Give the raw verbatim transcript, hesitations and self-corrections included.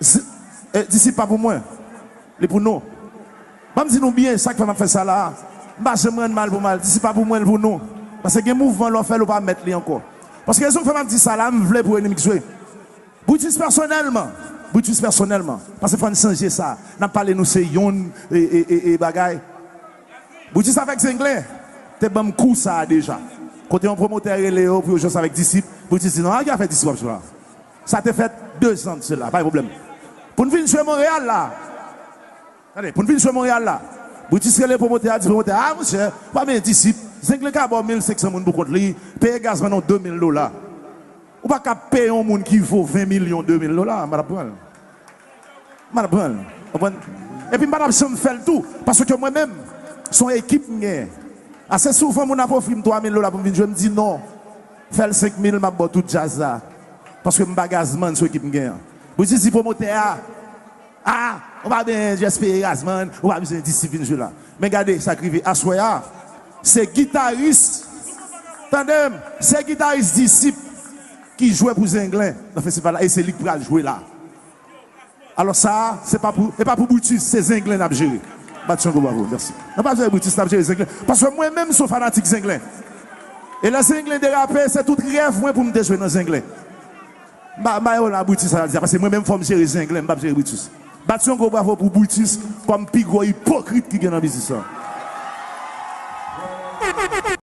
Z- eh, Disip pa pou mwen. Li pou nou. Ban m di nou byen sa k fè m ap fè sa la. M pa janm rann mal pou mal. Disip pa pou mwen, li pou nou. Paske gen mouvman lè w fè l, ou pa mèt li ankò. Paske rezon k fè m ap di sa la, m vle pou Enimik jwe. Brutus pèsonèlman. Brutus pèsonèlman. Paske fò n chanje sa. N ap pale nou se yonn e, e, e, e bagay. Brutus avèk Zenglen te ban m kou sa a deja. Kote yon pwomotè rele yo pou yo jwe ansanm avèk Disip. Brutus di non, a ki afè Disip w ap jwe la? Sa te fèt de zan de sela, pa gen pwoblèm. Pou n vin jwe Monreyal la. Tande, pou n vin jwe Monreyal la. Brutus rele pwomotè a, di pwomotè a, a monchè, w pa benyen Disip. Zenglen ka ba w mil senk san moun pou kont li, peye gazman nan de mil dola. Ou pa ka peye yon moun ki vo ven milyon de mil dola, m pa t ap pran l. M pa t ap pran l. Konprann? Epi m pa t ap janm fè l tou, paske mwen menm, se yon ekip m genyen. Ase souvan moun ap ofri m twa mil dola pou m vin jwe, m di non. Fè l senk mil, m ap ba w tout djaz la. Paske m pa gazman sou ekip m genyen an. Pou di, di pwomotè a, a, ou pa benyen jès peye gazman, ou pa bezwen Disip vin jwe la. Men gade sa k rive aswè a. Se gitaris, tande m, se gitaris Disip ki jwe pou Zenglen nan festival la, e se li k pral jwe la. Alò sa a, se pa pou, e pa pou Brutus, se Zenglen n ap jere. Bat yon gwo bravo, mèsi. N ap jere Brutus, n ap jere Zenglen. Paske mwen menm, m se yon fanatik Zenglen. E lè Zenglen derape, se tout rèv mwen pou m te jwe nan Zenglen. M pa, m pa yo la Brutus sa di a, paske mwen menm fò m jere Zenglen, m p ap jere Brutus. Bat yon gwo bravo pou Brutus kòm pi gwo ipokrit ki gen nan biznis lan.